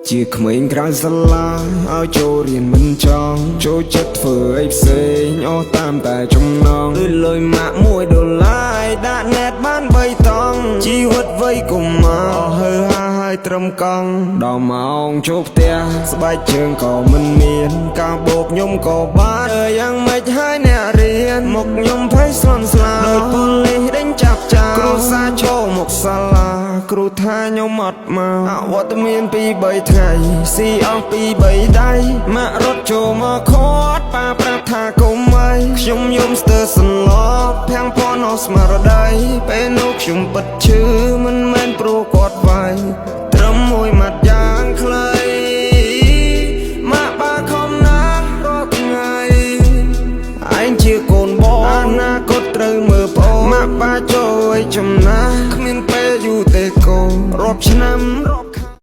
ជាក្មេងក្រៅសាលាឲ្យចូលរៀនមិនចង់ចូលចិត្តធ្វើអីផ្សេងអស់តាមតែចំណងដូចលុយម៉ាក់1ដុល្លារដាក់ណែតបាន3តង់ជីវិតវ័យកុមារអស់ហើហាហើយត្រឹមកង់ដល់ម៉ោងចូលផ្ទះស្បែកជើងក៏មិនមានការបោកខ្ញុំក៏បានអើយ៉ាងម៉េចហើយអ្នករៀនមកខ្ញុំភ័យស្លន់ស្លាដោយប៉ូលីសដេញចាប់ចោលគ្រូសាឈរមកសាលាគ្រូថាខ្ញុំអត់មកអវត្តមានពី3ថ្ងៃស៊ីអស់ពី3ដៃម៉ាក់រត់ចូលមកខាត់ប៉ាប្រាប់ថាកុំអីខ្ញុំយំស្ទើរសន្លប់ភាំងពណ៌អស់ស្មារតីពេលនោះខ្ញុំពិតឈឺមិនមែនព្រោះគាត់វាយ។